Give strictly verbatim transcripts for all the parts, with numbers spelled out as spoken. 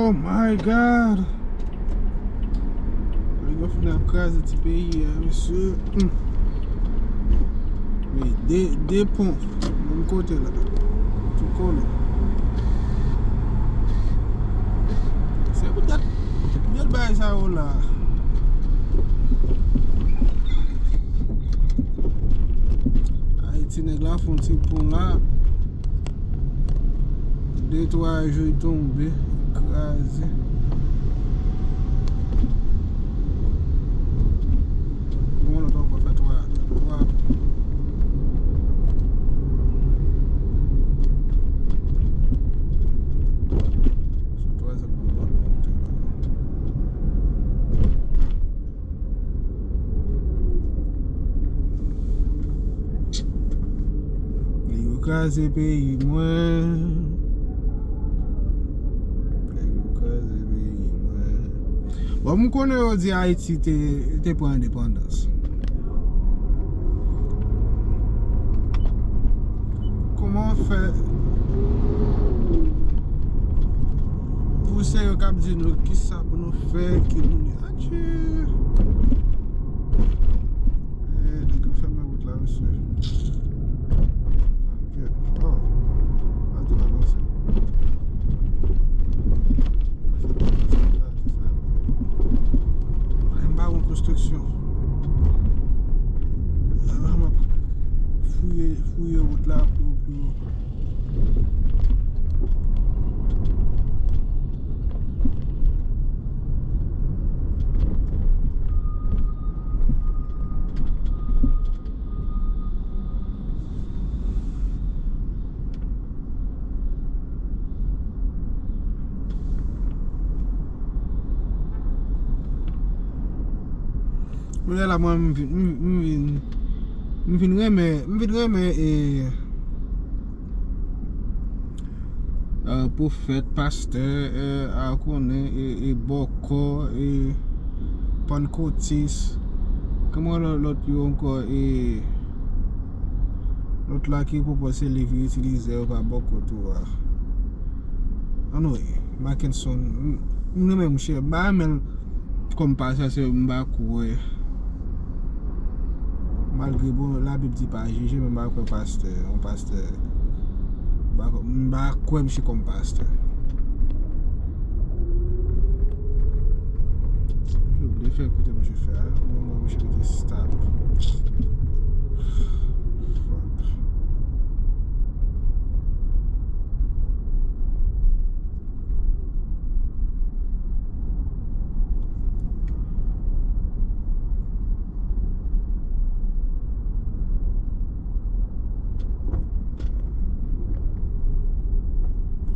Oh my God! Nèg yo fin ap kraze ti peyi a, mesye. Hmm. Men de, de pon. Menm kote la. Tou kole. Se pou dat, dat bagay sa yo la. Ayiti, nèg la fè yon ti pon la. De twa jou tonbe, kraze. Bon, lòt ankò fè twa, twa. Sou twa zèt nan bò monte la. Nèg yo kraze peyi mwen. Nèg yo kraze peyi mwen. Bon, m konnen yo di Ayiti te, te pran endepandans. Kòman fè pou se yo k ap di nou kisa pou nou fè, ki moun yo. Adje! Eh, nèg yo fèmen wout la, mesye. Kèt. Oh. Atò, avanse. M pa wè konstriksyon. M ap fouye, fouye wout la pou, pou Kounye a la, mwen, m vin, m, m vin, m vin renmen, m vin renmen, e, e, pwofèt, pastè, e, a konnen, e, e, bòkò, e, pannkotis. Kòman lò-, lòt yo ankò, e, lòt la ki pwopòze se liv yo itilize yo pa bòkò tou a. Anyway, Mackenson, m, m renmen mouche, m pa renmen l kòm pastè, se m pa kwè. Malgre, bon, Labib di pa jije, men m pa kwè pastè, yon pastè, m pa kwè, m pa kwè mouche kòm pastè. Yo vle fè koute mouche fè a, men mwen mouche mete stop. Fuck.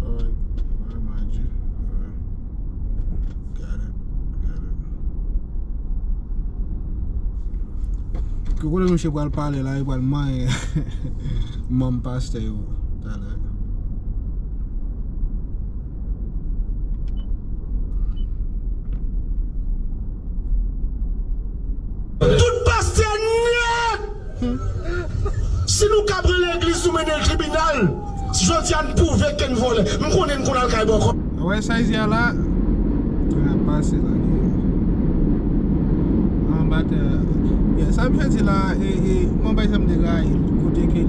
Alright, alright, my G. Alright. Got it, got it. Ke kote misye pral pale la, li pral manyen manm pastè yo talè. Tout pastè nèt! Si nou ka pran legliz nou mennen l tribinal, jodi a n pwouve ke n vòlè. M konnen n konn al kay bòkò. Ou wè sa y di a la? Kounye a pase la, gen anba tè. Yeah, sa misye di la, e, e, mwen bay sa m te rayi, kote ke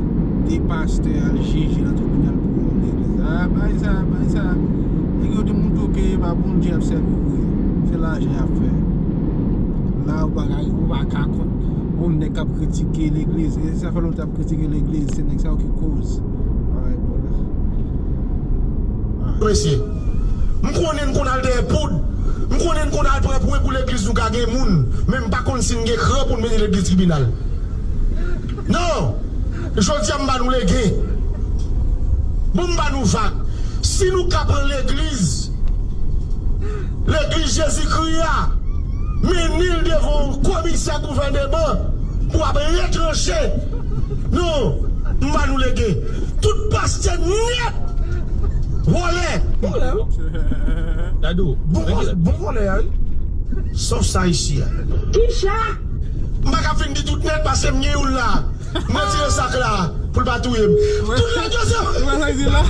de pastè al jije nan tribinal pou yon legliz. A, bay sa, bay sa. Nèg yo te montre w ke e pa Bondye y ap sèvi vre. Se lajan y ap fè. La, ou pa ka, ou pa ka kont yon nèg k ap kritike legliz. E sa fè lontan y ap kritike legliz. Se nèg sa yo ki koz. Alright, brother. Mesye, m konnen n konn al dèyè poud. M konnen n konn al pran pwen pou legliz nou ka gen moun. Men m pa konn si n gen kran pou n mennen legliz tribinal. Non! Jodi a m ba nou legen. Bon, m ba nou vag. Si nou ka pran legliz, legliz Jezikri a, mennen l devan yon komisè gouvèneman pou ap retranche. Non, m ba nou legen. Tout pastè nèt vòlè. Vòlè, wi. Dadou. Bon vòlè, bon vòlè a, wi. Sòf sa isi a. Kicha? M pa ka fin di tout nèt paske m gen youn la. M retire sak la pou l pa touye m. Tout nèg yo se. Ou wè sa l di la?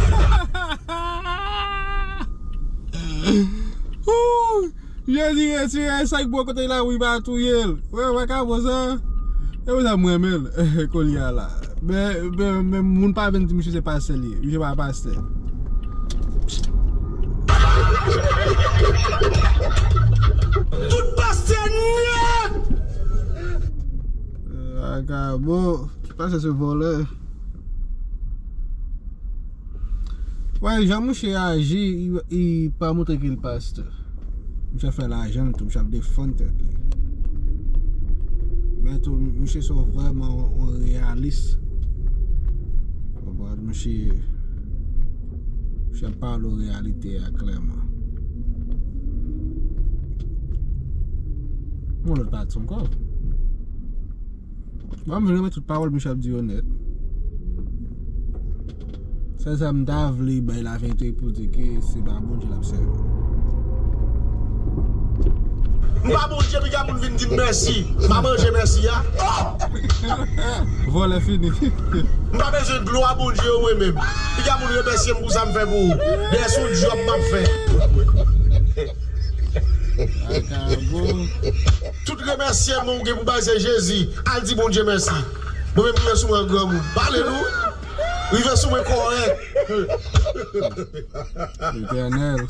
Retire, retire, sa k bò kote l la, wi, pa touye l. Wè, wè, ka bon sa. E pou sa m renmen l, kounye a la. Men, men, men moun pa vin di misye se pastè li ye. Misye pa pastè. Tout pastè nèt! Vagabon. Tout pastè se vòlè. Wè, jan mouche aji, li, li pa montre ke l pastè. Mouche ap fè lajan l tou, mouche ap defann tèt li. Men tou, mouche se vrèman yon, yon reyalis. Konprann, mouche, mouche ap pale w reyalite a klèman. Yon lòt pati ankò. Bon, m vin renmen tout pawòl misye ap di yo nèt. Sèl sa m ta vle bay laverite pou di ke se pa Bondye l ap sèvi. M pa Bondye, piga moun vin di m mèsi. M pa manje mèsi a. Vòlè fini. M pa bezwen glwa Bondye yo mwen menm. Piga moun remèsye m pou sa m fè pou ou. Dèyè se yon djòb m ap fè. Vagabon. Tout remèsyeman ou gen pou bay se Jezi. Al di Bondye mèsi. Mwen menm rive sou mwen an granmoun. Pale nou. Rive sou mwen kòrèk. Letènèl.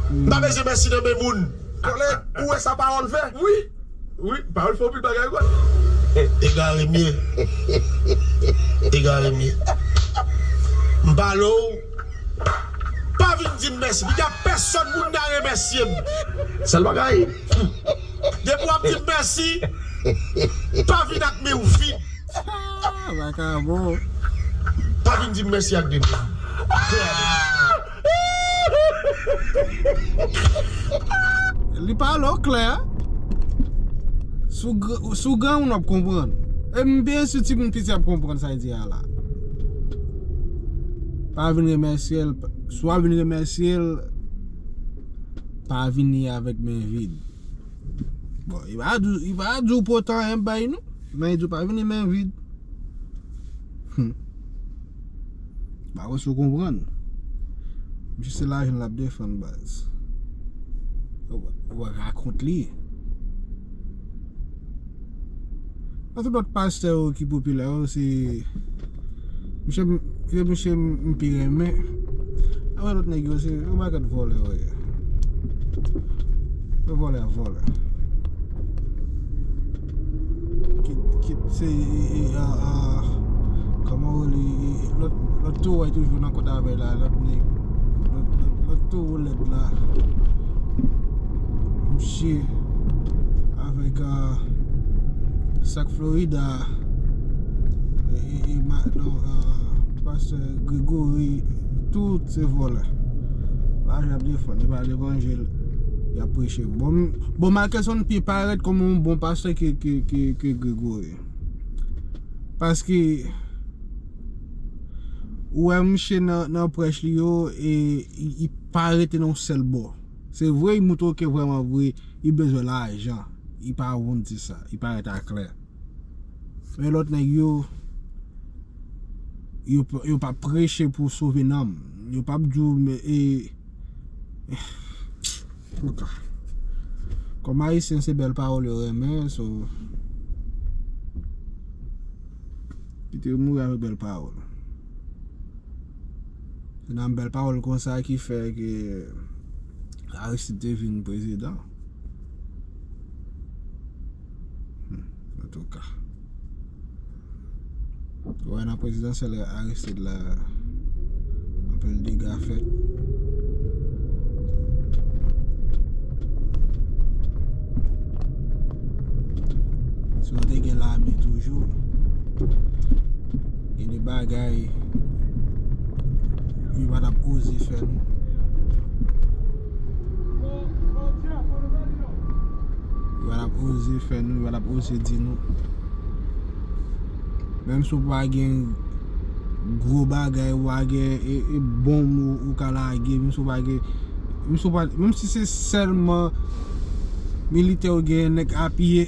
M pa bezwen mèsi nan men moun. Kòlèg, ou wè sa pawòl fè? Wi. Wi, pawòl fè anpil bagay, wi. Egare m ye. Egare m ye. M pale w. Pa vin di m mèsi. Piga pèsonn moun nan remèsye m. Sèl bagay. Depi w ap di m mèsi, pa vin ak men w vid. Ah, vagabon. Pa vin di m mèsi ak de men. Li pale w klè. Si w gr-, si w granmoun w ap konprann. E m byen si timoun piti ap konprann sa l di a la. Pa vin remèsye l. Si w ap vin remèsye l, pa vini avèk men vid. Bon, li pa di, li pa di w pote anyen bay nou, men li di w pa vini men vid. Hmm. Pa wè si w konprann. Misye se lajan l ap defann, baz. Ou, ou wè rakont li. Nan tout lòt pastè yo ki popilè yo, se misye, se misye m pi renmen. Apre lòt nèg yo, se yon pakèt vòlè yo ye. Yo vòlè, vòlè. Kit, kit se, e, e, a, a, kòman w rele, e, lòt, lòt towo a toujou nan kont avè l la, lòt nèg, lòt, lòt, lòt towo lèd la. Misye avèk, a, sa k Florida, e, e, e, ma-, non, a, pastè Gregory, tout se vòlè. Lajan y ap defann, e pa levanjil y ap preche. Bon, bon, Marcus Saint-Pierre parèt kòm yon bon pastè ke, ke, ke, ke Gregory. Paske, ou wè misye nan, nan prèch li yo, e, li, li pa rete nan yon sèl bò. Se vre, li montre w ke vrèman vre, li bezwen lajan. Li pa wont di sa, li parèt aklè. Men lòt nèg yo, yo p-, yo p ap preche pou sove nanm. Yo p ap di w, men, e, antouka. Kòm Ayisyen, se bèl pawòl yo renmen, so, kite yo mouri avèk bèl pawòl. Se nan bèl pawòl konsa ki fè ke Aristide te vin prezidan. Hmm, antouka. Ou wè nan prezidansyèl Aristide la, anpil dega fèt. Si nou te gen lame toujou, gen de bagay yo pa t ap oze fè nou. Yo pa t ap oze fè nou, yo pa t ap oze di nou. Menm si w pa gen gwo bagay, w pa gen, e, e, bonm ou, ou ka lage, menm si w pa gen, menm si w pa, menm si se sèlman militè ou gen, nèg apiye,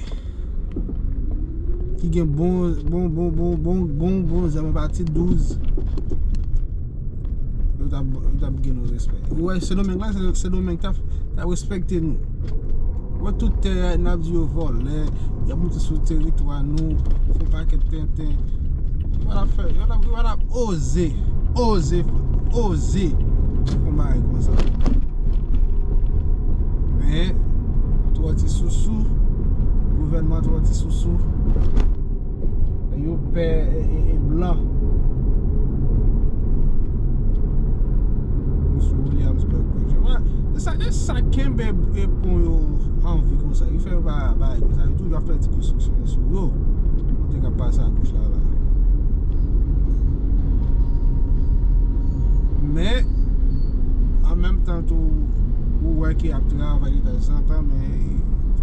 ki gen bon, bon, bon zam, pati douz. Yo T ap, t ap gen nou respè. Ou wè, Sendomeng la, Se-, Sendomeng t ap, t ap respekte nou. Ou wè, tout tè a, n ap di yo vòlè, y ap moute sou teritwa nou, fè yon pakèt tenten. Yo pa t ap fè, yo pa t ap, yo pa t ap oze, oze, oze fè yon bagay konsa. Men, twò ti sousou, gouvènman twò ti sousou. Yo pè, e, e, e blan. M sou Williamsburg Bridge. Wè, e sa, e sa kenbe e pon yo an vi konsa. Yo fè yo ba, ba, konsa. Yo toujou ap fè ti konstriksyon sou yo. Kote k ap pase agoch la, la. Men, an menm tan tou, ou wè ke y ap travay tanzantan, men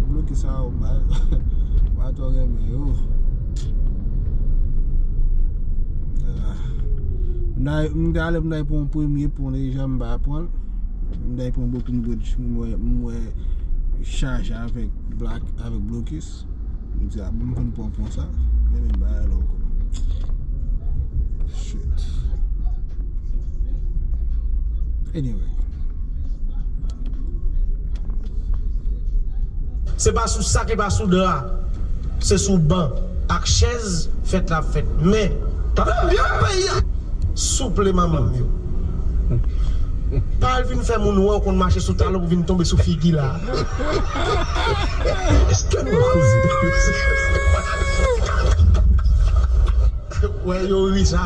blokis sa yo, ba, pa twò renmen yo. Ah. M ta, m ta ale, m ta pran yon premye pon deja, m pa pran l. M ta pran Brooklyn Bridge, m wè, m wè chaje avèk blak, avèk blokis. M di, a bon, m konn pran pon sa. Men menm bagay la ankò. Shit. Anyway. Se pa sou sa ki pa sou dra. Se sou ban ak chèz fèt la ap fèt. Men, tande byen peyi a. Souple manman m yo. Pa al vin fè moun wè w konn mache sou talon pou vin tonbe sou figi la. Èske nou koze? Wè, yo ri sa.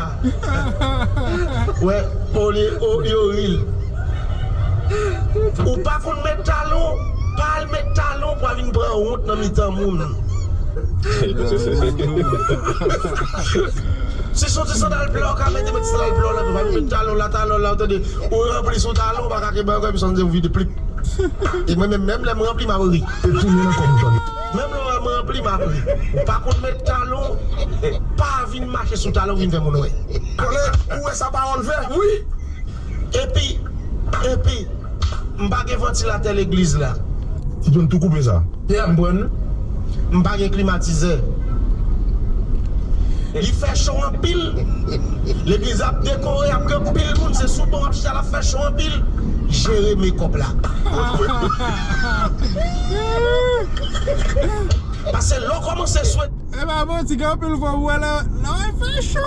Wè, olye, o, yo ri l. Ou pa konn met talon, pa al met talon pou al vin pran wont nan mitan moun. Si se yon ti sandal pla w ka mete, met sandal pla w la, pa vin met talon la, talon la, ou tande, ou ranpli sou talon, ou pa ka kenbe ankò, epi santi ou vide plip. E mwen menm, menm lè m ranpli, m ap ri. E tounen nan kò m tande. Menm lè m ranpli, m ap ri. Ou pa konn met talon, pa vin mache sou talon, vin fè moun wè. Konnen, ou wè sa pawòl vè? Wi. Epi, epi, m pa gen vantilatè legliz la. Ti John tou koupe sa. M pran. M pa gen klimatizè. Li fè cho anpil. Legliz ap dekore, ap gen anpil moun, se sou ban w ap chita, l ap fè cho anpil. Jere mekòp la. Paske lè w kòmanse swe. E pa manti, gen anpil fwa pou wè la, la w fè cho.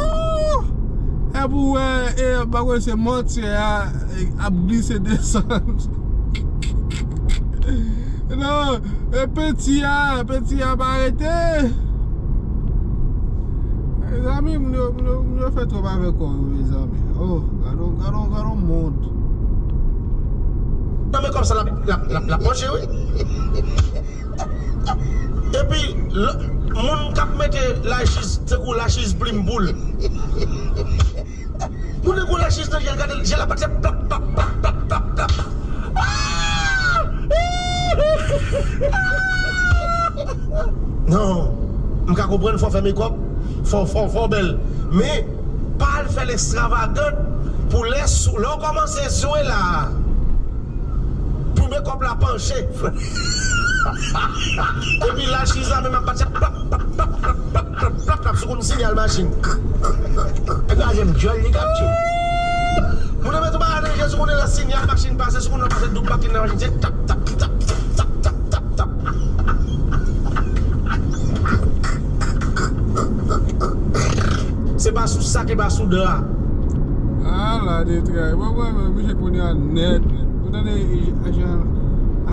Epi w wè, e, bagay se mòtye a, e, ap glise desann. Non, e penti a, penti a pa rete. Mezanmi, moun yo, moun yo, moun yo fè twòp avèk kò yo, mezanmi. Oh, gade, gade, gade mond. Non, men kòmsa l ap, l ap, l ap, l ap manje, wi. Epi, lò, moun k ap mete lachiz, tankou lachiz plim poul. Moun nan gwo lachiz nan je l, gade l, je l ap pati plap, plap, plap, plap, plap, plap. Ah! Non, m ka konprann fò w fè mekòp, fò, fò, fò w bèl. Men, pa al fè l ekstravagan pou lè sou, lè w kòmanse swe la. Pou mekòp la panche. Epi lachiz la menm ap pati plap, plap, plap, plap, plap, plap, plap, plap, sou konn sinyal machin. Nèg la jem dyòl, li kapti. Moun nan met yon bagay nan je sou konn lè sinyal machin pase, sou konn nan pase doub makin nan machin, se tap, tap, tap, tap, tap, tap, tap. Se pa sou sa ki pa sou dra. Ala detray. Bon, mwen menm, misye konnen an nèt, nèt. Ou tande jan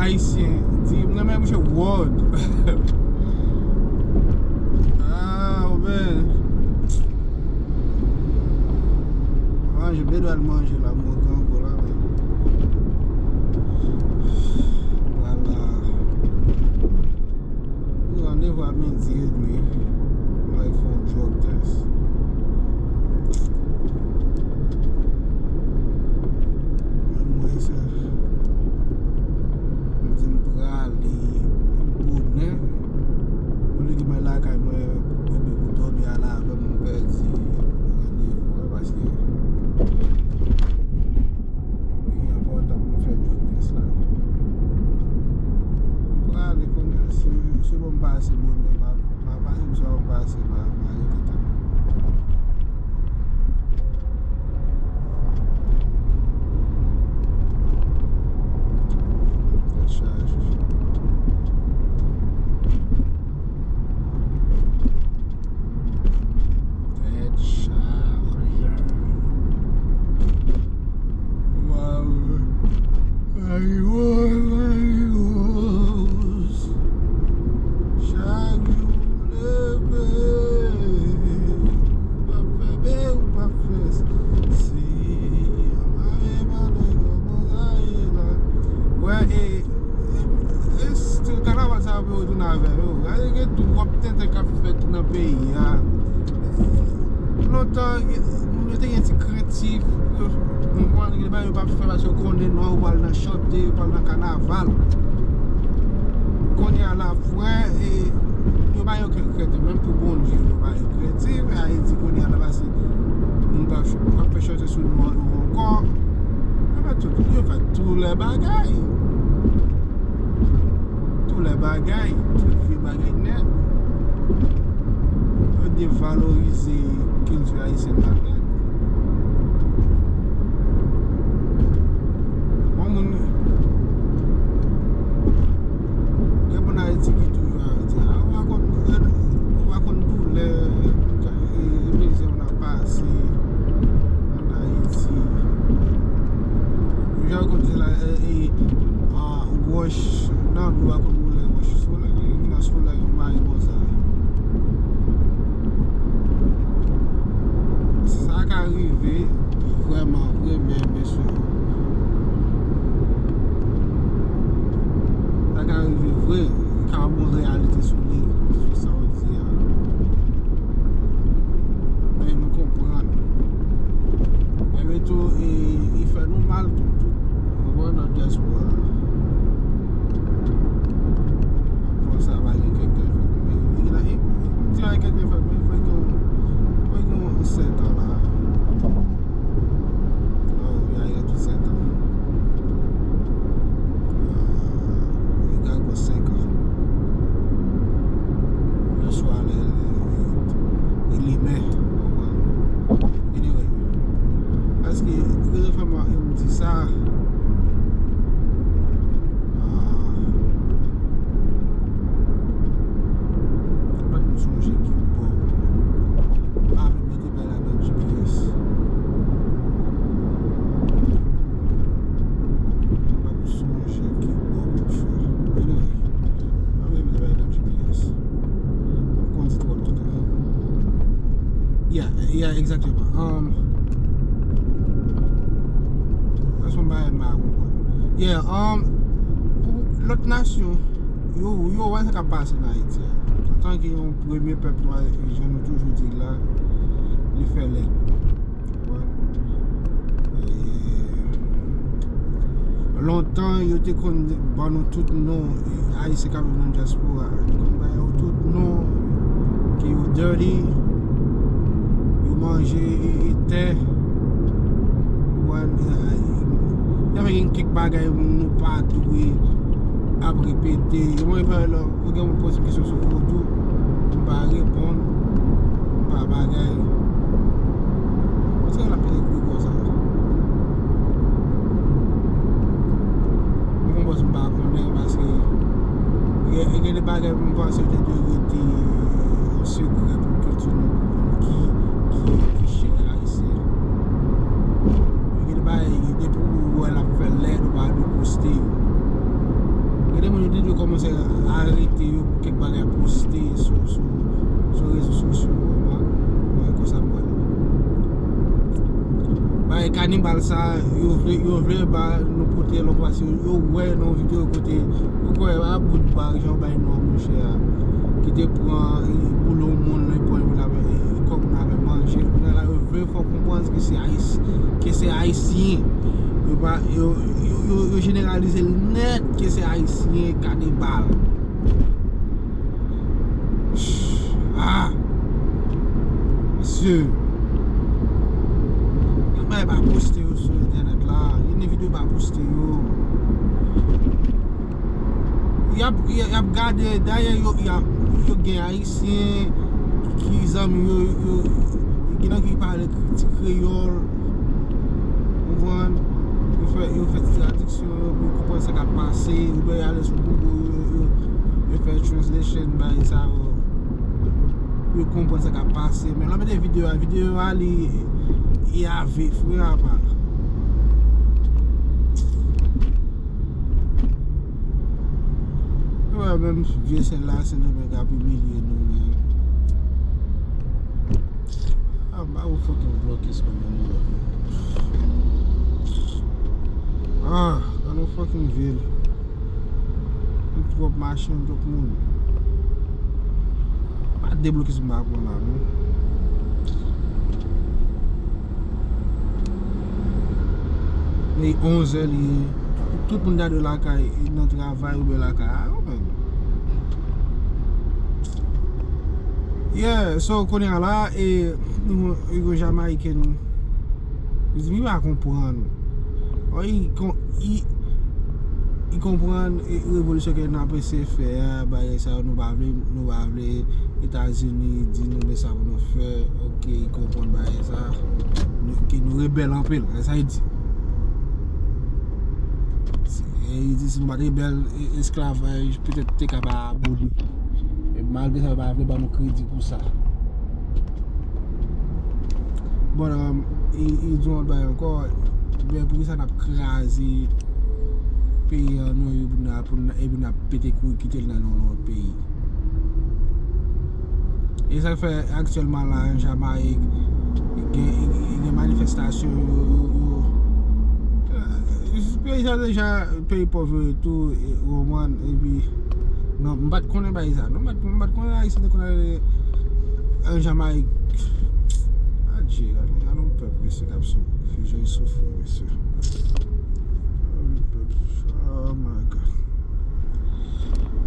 Ayisyen di, m renmen misye wòd. Ah, oben. Manje, m te dwe al manje la, m mouri ankò la, men. Vwala. Nou randevou a midi edmi. Mwen fè yon drug test. Men mwen se, m di m prale bonè. Olye ke mwen lakay mwen, epi pou dòmi al avè m, m pèdi randevou a, paske li enpòtan pou m fè drug test la. M prale kounye a, si, si bon m pase bonè, m ap, m ap lontan, moun yo te gen ti krentif, yo, ou konprann, gen de bagay yo p ap fè paske yo konnen non, yo pral nan chante, yo pral nan kanaval. Kounye a la, frè, e, yo pa gen okenn krent, menm pou Bondye, yo pa gen krent. Ayiti, kounye a la, paske moun pa, pa fè chante sou nou ankò. Yo fè tout, yo fè tout lè bagay. Tout lè bagay, tout vye bagay nèt. Yo devalorize kilti ayisyèn la nèt. Yon moun, gen moun Ayiti ki toujou ap di, "Ah, ou pa konn, ou pa konn doulè, e, e, mizè moun ap pase ann Ayiti." Jan yo konn di la, e, e, ah, wòch nan dlo a konn boule wòch sou lè, nan sou lè yon bagay konsa. Sa ka rive vrèman vre, men, mesye, sa ka rive vre, li ka yon reyalite sou li, sou sa w di a. Men nou konprann. Epi tou, e, li fè nou mal tou, tou. Ou konprann, nan dyaspora. Bon, sa va gen kèk tan fèt, men li gen, li, m di a kèk tan fèt, men fè gen, fè gen yon sèt an la. Oh, ya, ya, tout sèt an. Ah, li ka gen senk an. Yon swa lè, lè, lè, lè, lè, lè, Anyway, paske rezon fè m, m di sa, ah, m pa t konn sonje ki bò. M pa vle mete bagay la nan G P S. M pa t konn sonje ki bò pou fè. Anyway, m pa vle mete bagay nan G P S. M kondi twò lontan. Yeah, yeah, egzakteman. Um, se yon bagay m pa konprann. Yeah, um, pou lòt nasyon, yo, yo wè sa k ap pase nan Ayiti a. Antanke yon premye pèp nwa, jan nou toujou di l la, li fè lèd. Ou konprann? E, lontan, yo te konn ban nou tout non, e, Ayisyen k ap viv nan dyaspora. Yo te konn ba yo tout non, ke yo dirty, yo manje, e, e, tè. Ou konprann? E, e, y ap gen kèk bagay nou pa dwe ap repete. Yo mwen fè lò. Ou gen moun poze m kesyon sou vodou, m pa reponn, m pa bagay. Paske l ap pete gwo konsa. M konn pòs m pa konnen, paske gen, gen de bagay m panse te dwe rete yon sekrè pou kilti nou, pou moun ki, ki, ki chèche Gen de bagay, depi ou wè l ap fè lèd, ou pa dwe poste yo. Gen de moun yo te dwe kòmanse arete yo pou kèk bagay poste sou, sou, sou rezo sosyo, ou konprann? Mwen, konsa m wè l. Bagay kanibal sa, yo vle, yo vle ba nou pote lòt pase yo, yo wè nan yon videyo kote, ou kwè, a bout ba, jan yo bay non a monchè a, ki te pran, e, boule yon moun, li pran yon moun avè, e, kò moun avè manje. Kounye a la, yo vle fè w konprann ke se Ayis-, ke se Ayisyen. Yo pa, yo, yo, yo, yo jeneralize l nèt ke se Ayisyen kanibal. Ah! Mesye! Gen bagay pa poste yo sou entènèt la. Gen de videyo pa poste yo. Y ap, y, y ap gade, dayè yo, y ap, yo gen Ayisyen ki zanmi yo, yo, gen nan ki pale ti kreyòl, ou konprann? Yo fè, yo fè ti tradiksyon yo pou yo konprann sa k ap pase, oubyen y ale sou Google, yo, yo, yo fè translation, bagay sa yo, pou yo konprann sa k ap pase. Men lè w mete videyo a, videyo a li, li ave, frè apa. Ou wè menm vye sèn la, Sendomeng ap imilye nou, men. Ah, ba ou fucking blokis mwen menm, bro. Ah, gad yon fucking vil. Gen twòp machin, twòp moun. Pa deblokis m pa pran la, non. E onzè li ye. Tout moun ta dwe lakay, nan travay oubyen lakay. Ah, yo menm. Yeah, so kounye a la, e, nou, nou Jamaican, li di, "Mi pa konprann." Ò, li kon-, li, li konprann, e, revolisyon ke n ap eseye fè a, bagay sa yo, nou pa vle, nou pa vle Etazini di nou men sa pou nou fè. Oke, li konprann bagay sa. Nou, ke nou rebèl anpil. E sa li di. Si, e li di si nou pa t rebèl, e, esklavaj petèt te ka pa aboli. E malgre sa, yo pa vle ban nou kredi pou sa. Bon, um, e, e di yon lòt bagay ankò, men poukisa n ap kraze peyi an nou, epi n ap, epi n ap pete kouri kite l nan yon lòt peyi? E sa k fè aktyèlman la, an Jamayik, gen, gen manifestasyon, yo, yo, yo, eh, peyi sa deja, peyi pòv yo ye tou, e, ou konprann, epi, non, m pa t konnen bagay sa, non, m pa t, m pa t konnen Ayisyen te konn ale an Jamayik. Adje, gade, gade yon pèp, mesye, k ap soufri, jan yo soufri, mesye. Oh my God.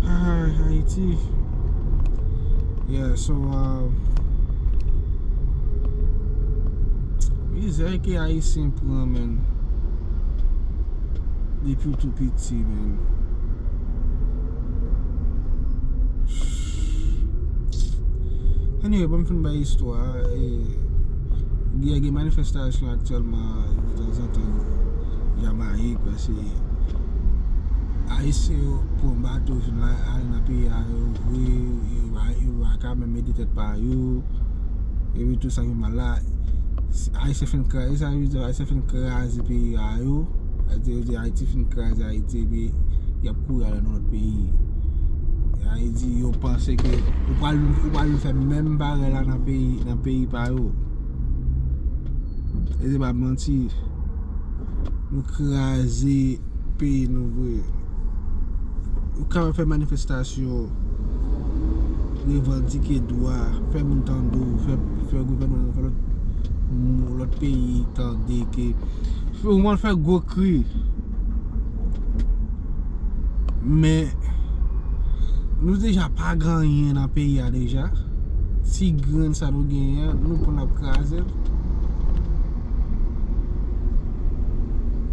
Ay, Ayiti. Yeah, so, uh, mizè ke Ayisyen pran, man. Depi w tou piti, man. Anyway, ban m fin bay istwa a, e, gen, gen manifestasyon aktyèlman, tanzantan, Jamayik, paske Ayisyen yo pran bato vin la, ale nan peyi a, yo vre, yo pa, yo pa ka menm ede tèt pa yo, epi tou sa ki mal la, Ayisyen fin kraze, sa vle di Ayisyen fin kraze peyi a yo, sa vle di Ayiti fin kraze Ayiti, epi y ap kouri ale nan lòt peyi. Sa vle di yo panse ke ou pral, ou pral vin fè menm bagay la nan peyi, nan peyi pa yo. E se pa manti. Nou kraze peyi nou vre. Ou kapab fè manifestasyon, revandike dwa, fè moun tande w, fè, fè gouvènman, fè lòt, lòt peyi tande ke ou konn fè gwo kri. Men, nou deja pa gen anyen nan peyi a deja. Ti grenn sa nou genyen an, nou pran l ap kraze l.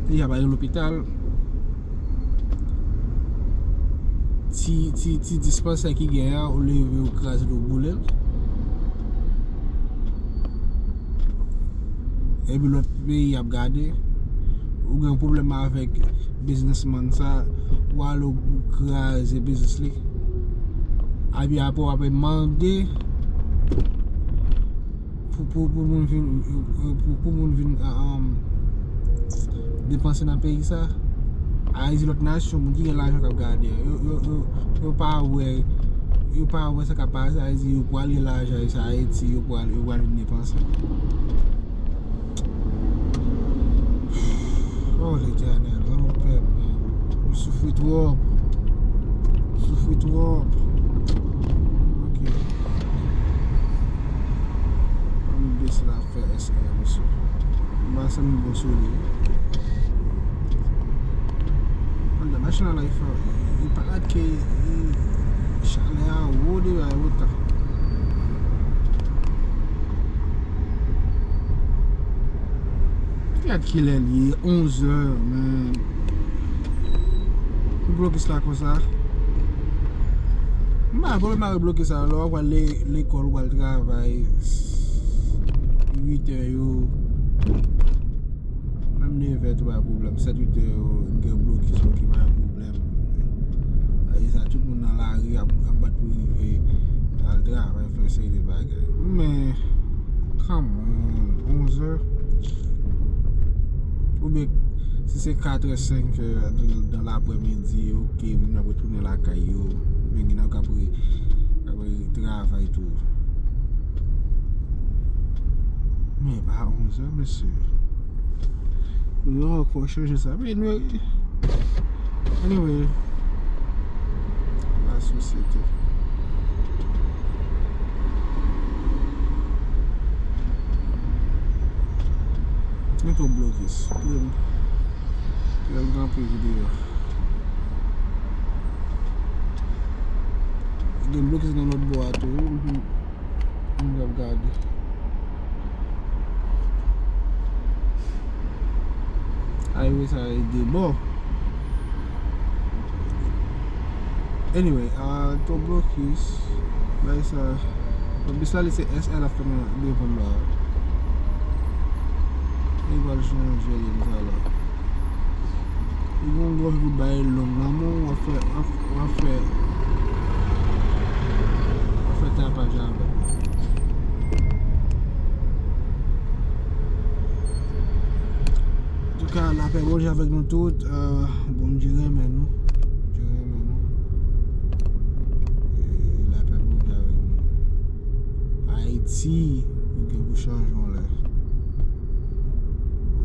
Deja pa gen lopital. Ti, ti, ti dispansè ki genyen an, ou leve, ou kraze l, ou boule l. Epi lòt peyi ap gade. Ou gen pwoblèm avèk biznismann sa, ou ale ou kraze biznis li. Epi apre w ap mande pou, pou, pou moun vin, pou, pou moun vin, ah, um, depanse nan peyi sa. Ayiti, lòt nasyon, moun ki gen lajan k ap gade. Yo, yo, yo, yo pa wè, yo pa wè sa k ap pase Ayiti, yo pwale lajan sa Ayiti, yo pwale, yo pwale vin depanse. Oh, Letènèl, ban m pèp, man. M soufri twòp. M soufri twòp. Ok. Ban m bese la. Fè S R, mesye. M pa santi m bon sou li. Anndan machin nan la, li fè, li parèt ke, e, chalè a wo deyò a, e wo tan. Gad kilè li ye, onzè, man. Pou blokis la konsa. M pa pwoblèm avèk blokis la, lè w ap pral le-, lekòl, ou pral travay, uit è yo, menm nevè tou pa pwoblèm, sèt uit è yo, gen blokis, ok, pa pwoblèm. Sa vle di sa, tout moun nan lari ap, ap bat pou rive al travay, fè seri de bagay. Men, come on, onzè. Oubyen, si se katrè, senk è, dan, dan laprèmidi, ok, moun yo ap retounen lakay yo. Men gen nan k ap re-, k ap retravay tou. Men pa onzè, mesye. Nou ankò chanje sa. Men nou, anyway, la sosyete. Mwen twò blokis. Videyo. Gen blokis nan lòt bò a tou. Mhm. Mwen ap gade. Highway sa e de bò. Anyway, a, to blokis. Bay sa. Bis la li se S L ap fè nan devan la. Li pral chanje li sa la. Li gen yon gwo bout bagay long nan men w, w ap fè, w ap, w ap fè, w ap fè tapaj avè l. Antouka, lapè Bondye avèk nou tout. Euh, Bondye renmen nou. Bondye renmen nou. E lapè Bondye avèk nou. Ayiti, nou gen pou chanje yon lè.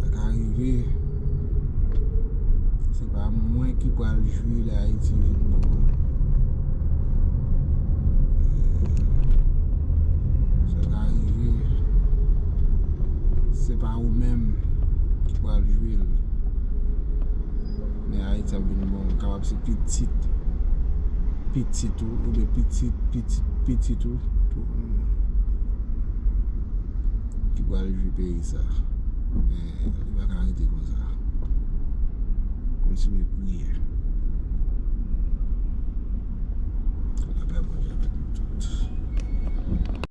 Sa ka rive. Se pa mwen ki pral jwi lè Ayiti vin bon. Sa ka rive. Se pa ou menm ki pral jwi l. Men Ayiti ap vin bon. Kapab se pitit pitit ou, oubyen pitit pitit pitit ou tou, ki pral jwi peyi sa. Men li pa ka rete konsa. Kontinye priye.